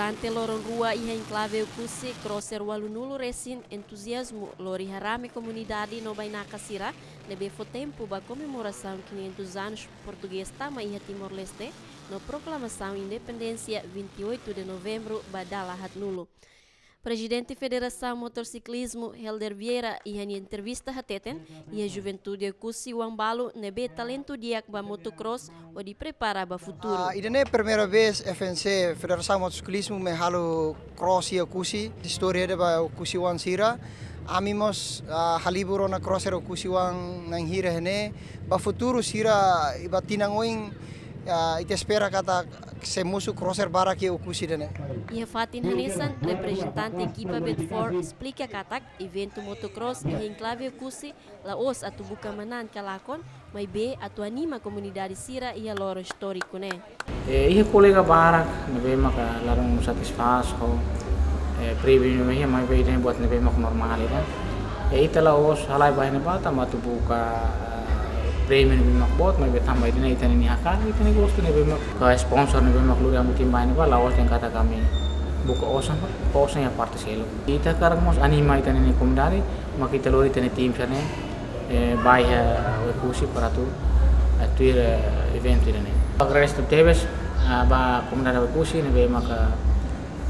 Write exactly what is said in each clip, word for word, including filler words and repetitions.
Durante loron rua iha enklave Oekusi, crosser ualunulu resin entuziazmu lori harame komunidade no bainaka sira, ne'ebé fó tempu ba komemorasaun quinhentos anos portugés tama iha Timor-Leste, no proklamasaun independénsia vinte e oito de novembro ba dala haatnulu. Prezidente Federasaun Motorsiklizmu, Helder Vieira, iha nia entrevista hateten, iha juventude Oekusi oan balu ne'ebé talentu di'ak ba motocross hodi prepara ba futuru. Ah, ida-ne'e primeira vez F M C, Federasaun Motorsiklizmu, mai halo cross iha Oekusi, istória ida ba Oekusi oan sira. Ami mós, ah, halibur ona crosser Oekusi oan na'in hira iha ne'e. Ba futuru sira, iha tinan oin, ah, ita espera katak sei mosu crosser barak iha Oekusi ida-ne'e. Iha fatin hanesan, reprezentante ekipa Bedford esplika katak eventu motocross iha enklave Oekusi la'ós atu buka manán ka lakon, maibé atu anima komunidade sira iha loron istóriku ne'e. Eh, iha kolega barak ne'ebé maka ladún satisfás ho, eh, prémiu ne'ebé iha, maibé ida-ne'e buat ne'ebé maka normál ida. Eh, ita la'ós halai ba iha ne'ebá tanba atu buka, eh, prémiu ne'ebé maka boot, maibé tanba ida-ne'e ita-nia hakarak, ita-nia gostu ne'ebé maka sponsor ne'ebé maka lori ami-nia time ba iha ne'ebá, la'ós dehan katak ami buka osan, osan iha parte seluk. Ita hakarak mós anima ita-nia komunidade, maka ita lori ita-nia time sira-ne'e, eh, ba iha Oekusi para atu, eh, tuir, eh, eventu ida-ne'e. Agradese tebes, ah, ba komunidade Oekusi ne'ebé maka,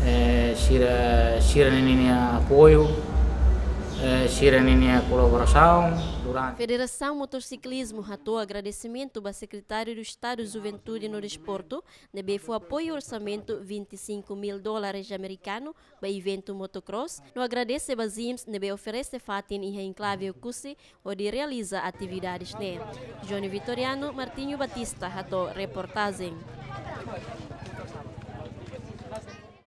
eh, sira, sira-nia apoiu, eh, sira-nia kolaborasaun durante. Federasaun Motorsiklizmu hato'o agradesimentu ba Sekretáriu Estadu Juventude no Desportu, ne'ebé fó apoiu orsamentu vinte e cinco mil dólares amerikanu ba eventu motocross, no agradese ba Zim's ne'ebé oferese fatin iha enklave Oekusi hodi realiza atividades ne'e. Johnny Vitoriano, Martinho Batista, hato'o reportajen.